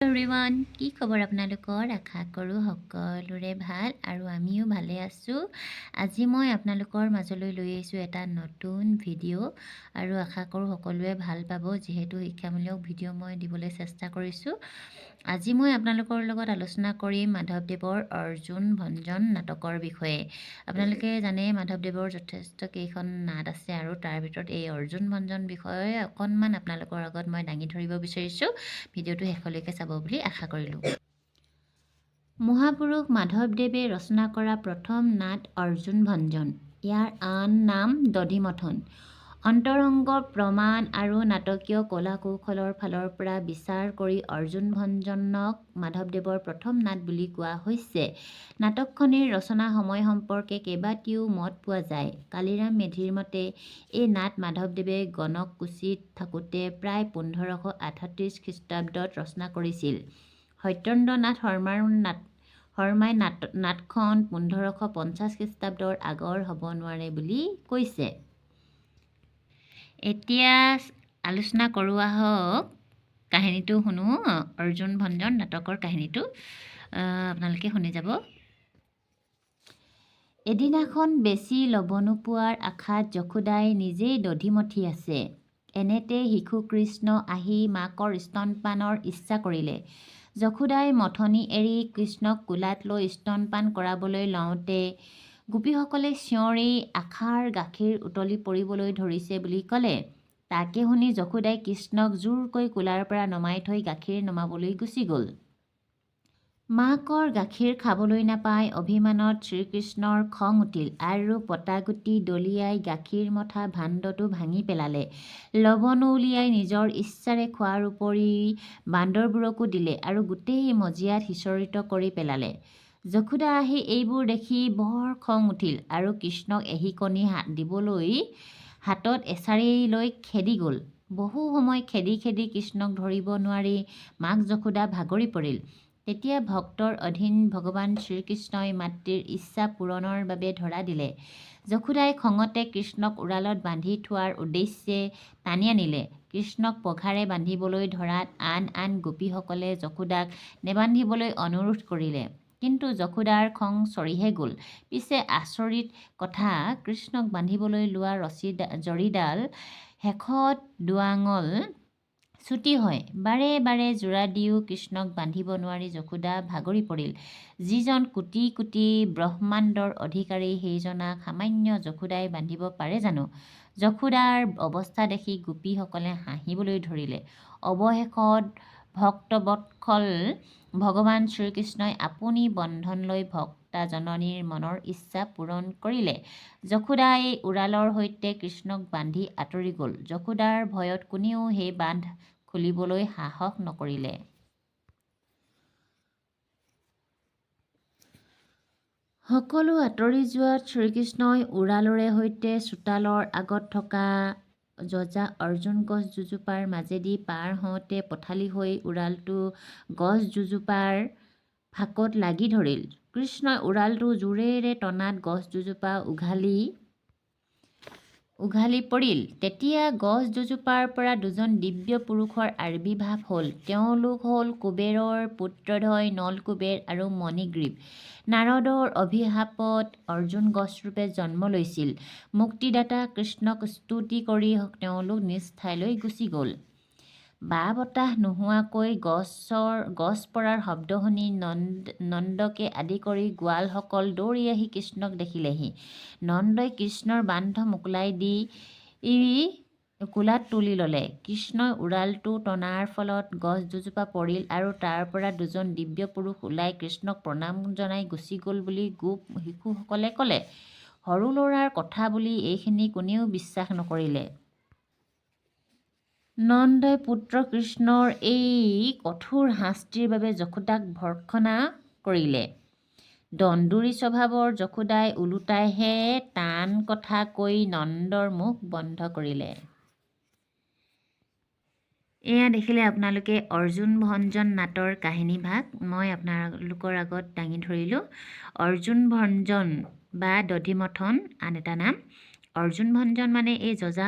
Everyone, কি খবৰ আপোনালোকৰ? আশা কৰোঁ সকলোৰে ভাল আৰু আমিও ভালে আছোঁ। আজি মই আপোনালোকৰ মাজলৈ লৈ আহিছোঁ এটা নতুন ভিডিঅ' আৰু আশা কৰোঁ সকলোৱে ভাল পাব, যিহেতু শিক্ষামূলক ভিডিঅ' মই দিবলৈ চেষ্টা কৰিছোঁ। আজি মই আপোনালোকৰ লগত আলোচনা কৰিম মাধৱদেৱৰ অৰ্জুন ভঞ্জন নাটকৰ বিষয়ে। আপোনালোকে জানে মাধৱদেৱৰ যথেষ্ট কেইখন নাট আছে আৰু তাৰ ভিতৰত এই অৰ্জুন ভঞ্জন বিষয়ে অকণমান আপোনালোকৰ আগত মই দাঙি ধৰিব বিচাৰিছোঁ। ভিডিঅ'টো শেষলৈকে চাব বুলি আশা কৰিলোঁ। মহাপুৰুষ মাধৱদেৱে ৰচনা কৰা প্ৰথম নাট অৰ্জুন ভঞ্জন। ইয়াৰ আন নাম দধিমথন। অন্তৰংগ প্ৰমাণ আৰু নাটকীয় কলা কৌশলৰ ফালৰ পৰা বিচাৰ কৰি অৰ্জুন ভঞ্জনক মাধৱদেৱৰ প্ৰথম নাট বুলি কোৱা হৈছে। নাটকখনিৰ ৰচনা সময় সম্পৰ্কে কেইবাটিও মত পোৱা যায়। কালিৰাম মেধিৰ মতে এই নাট মাধৱদেৱে গণককুছিত থাকোঁতে প্ৰায় 1538 খ্ৰীষ্টাব্দত ৰচনা কৰিছিল। সত্যেন্দ্ৰনাথ শৰ্মাই নাটখন 1550 খ্ৰীষ্টাব্দৰ আগৰ হ'ব নোৱাৰে বুলি কৈছে। এতিয়া আলোচনা কৰোঁ আহক, কাহিনীটো শুনো। অৰ্জুন ভঞ্জন নাটকৰ কাহিনীটো আপোনালোকে শুনি যাব। এদিনাখন বেছি লৱণু পোৱাৰ আশাত যশোদাই নিজেই দধি মথি আছে। এনেতে শিশু কৃষ্ণ আহি মাকৰ স্তনপানৰ ইচ্ছা কৰিলে। যশোদাই মথনি এৰি কৃষ্ণক কোলাত লৈ স্তনপান কৰাবলৈ লওঁতে গোপীসকলে চিঞৰি আশাৰ গাখীৰ উতলি পৰিবলৈ ধৰিছে বুলি ক'লে। তাকে শুনি যশোদাই কৃষ্ণক জোৰকৈ কোলাৰ পৰা নমাই থৈ গাখীৰ নমাবলৈ গুচি গ'ল। মাকৰ গাখীৰ খাবলৈ নাপাই অভিমানত শ্ৰীকৃষ্ণৰ খং উঠিল আৰু পটাগুটি দলিয়াই গাখীৰ মথা ভাণ্ডটো ভাঙি পেলালে। লৱণু উলিয়াই নিজৰ ইচ্ছাৰে খোৱাৰ উপৰি বান্দৰবোৰকো দিলে আৰু গোটেই মজিয়াত সিঁচৰিত কৰি পেলালে। যশোদা আহি এইবোৰ দেখি বৰ খং উঠিল আৰু কৃষ্ণক এশিকনি দিবলৈ হাতত এচাৰি লৈ খেদি গ'ল। বহু সময় খেদি খেদি কৃষ্ণক ধৰিব নোৱাৰি মাক যশোদা ভাগৰি পৰিল। তেতিয়া ভক্তৰ অধীন ভগৱান শ্ৰীকৃষ্ণই মাতৃৰ ইচ্ছা পূৰণৰ বাবে ধৰা দিলে। যশোদাই খঙতে কৃষ্ণক উৰালত বান্ধি থোৱাৰ উদ্দেশ্যে টানি আনিলে। কৃষ্ণক পঘাৰে বান্ধিবলৈ ধৰাত আন আন গোপীসকলে যশোদাক নেবান্ধিবলৈ অনুৰোধ কৰিলে। কিন্তু যশোদাৰ খং চৰিহে গ'ল। পিছে আচৰিত কথা, কৃষ্ণক বান্ধিবলৈ লোৱা ৰছী জৰীডাল শেষত দুআঙুল চুটি হয়। বাৰে বাৰে যোৰা দিও কৃষ্ণক বান্ধিব নোৱাৰি যশোদা ভাগৰি পৰিল। যিজন কোটি কোটি ব্ৰহ্মাণ্ডৰ অধিকাৰী, সেইজনাক সামান্য যশোদাই বান্ধিব পাৰে জানো? যশোদাৰ অৱস্থা দেখি গোপীসকলে হাঁহিবলৈ ধৰিলে। অৱশেষত ভক্তবৎসল ভগৱান শ্ৰীকৃষ্ণই আপুনি বন্ধন লৈ ভক্তা জননীৰ মনৰ ইচ্ছা পূৰণ কৰিলে। যশোদাই উৰালৰ সৈতে কৃষ্ণক বান্ধি আঁতৰি গ'ল। যশোদাৰ ভয়ত কোনেও সেই বান্ধ খুলিবলৈ সাহস নকৰিলে। সকলো আঁতৰি যোৱাত শ্ৰীকৃষ্ণই উৰালৰে সৈতে চোতালৰ আগত থকা যজা অৰ্জুন গছ দুজোপাৰ মাজেদি পাৰ হওঁতে পথালি হৈ উৰালটো গছ দুজোপাৰ ফাঁকত লাগি ধৰিল। কৃষ্ণই উৰালটো জোৰেৰে টনাত গছ দুজোপা উঘালি পৰিল। তেতিয়া গছ দুজোপাৰ পৰা দুজন দিব্য পুৰুষৰ আৱিৰ্ভাৱ হ'ল। তেওঁলোক হ'ল কুবেৰৰ পুত্ৰদ্বয় নলকুবেৰ আৰু মণিগ্ৰীৱ। নাৰদৰ অভিশাপত অৰ্জুন গছৰূপে জন্ম লৈছিল। মুক্তিদাতা কৃষ্ণক স্তুতি কৰি তেওঁলোক নিজ ঠাইলৈ গুচি গ'ল। বা বতাহ নোহোৱাকৈ গছ পৰাৰ শব্দ শুনি নন্দকে আদি কৰি গোৱালসকল দৌৰি আহি কৃষ্ণক দেখিলেহি। নন্দই কৃষ্ণৰ বান্ধ মোকলাই দি কোলাত তুলি ল'লে। কৃষ্ণই উৰালটো টনাৰ ফলত গছ দুজোপা পৰিল আৰু তাৰ পৰা দুজন দিব্য পুৰুষ ওলাই কৃষ্ণক প্ৰণাম জনাই গুচি গ'ল বুলি গোপ শিশুসকলে ক'লে। সৰু ল'ৰাৰ কথা বুলি এইখিনি কোনেও বিশ্বাস নকৰিলে। নন্দই পুত্ৰ কৃষ্ণৰ এই কঠোৰ শাস্তিৰ বাবে যশোদাক ভৰ্ৎসনা কৰিলে। দন্দুৰী স্বভাৱৰ যশোদাই ওলোটাইহে টান কথা কৈ নন্দৰ মুখ বন্ধ কৰিলে। এয়া দেখিলে আপোনালোকে অৰ্জুন ভঞ্জন নাটৰ কাহিনীভাগ মই আপোনালোকৰ আগত দাঙি ধৰিলোঁ। অৰ্জুন ভঞ্জন বা দধিমথন আন এটা নাম। অৰ্জুন ভঞ্জন মানে এই যজা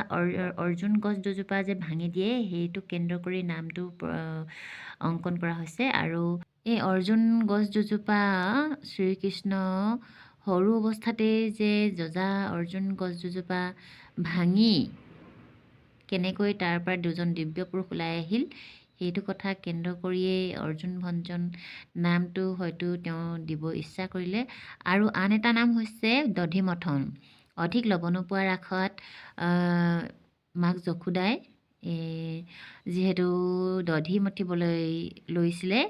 অৰ্জুন গছ দুজোপা যে ভাঙি দিয়ে, সেইটো কেন্দ্ৰ কৰি নামটো অংকন কৰা হৈছে। আৰু এই অৰ্জুন গছ দুজোপা শ্ৰীকৃষ্ণ সৰু অৱস্থাতেই যে যজা অৰ্জুন গছ দুজোপা ভাঙি কেনেকৈ তাৰ পৰা দুজন দিব্য পুৰুষ ওলাই আহিল, সেইটো কথা কেন্দ্ৰ কৰিয়েই অৰ্জুন ভঞ্জন নামটো হয়তো তেওঁ দিব ইচ্ছা কৰিলে। আৰু আন এটা নাম হৈছে দধিমথন। অধিক ল'ব নোপোৱাৰ আশাত মাক যশোদাই যিহেতু দধি মথিবলৈ লৈছিলে,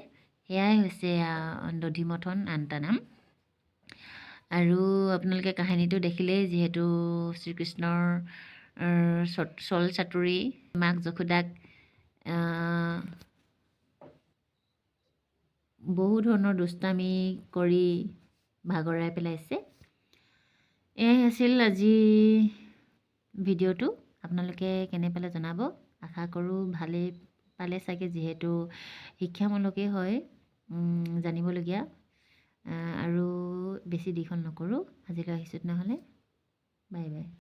সেয়াই হৈছে দধিমথন আন এটা নাম। আৰু আপোনালোকে কাহিনীটো দেখিলেই, যিহেতু শ্ৰীকৃষ্ণৰ চল চাতুৰি মাক যশোদাক বহু ধৰণৰ দুষ্টামি কৰি ভাগৰাই পেলাইছে। এয়াই আছিল আজি ভিডিঅ'টো। আপোনালোকে কেনে পালে জনাব। আশা কৰোঁ ভালেই পালে চাগে, যিহেতু শিক্ষামূলকেই হয়, জানিবলগীয়া। আৰু বেছি দীঘল নকৰোঁ, আজিলৈ আহিছোঁ তেনেহ'লে। Bye bye.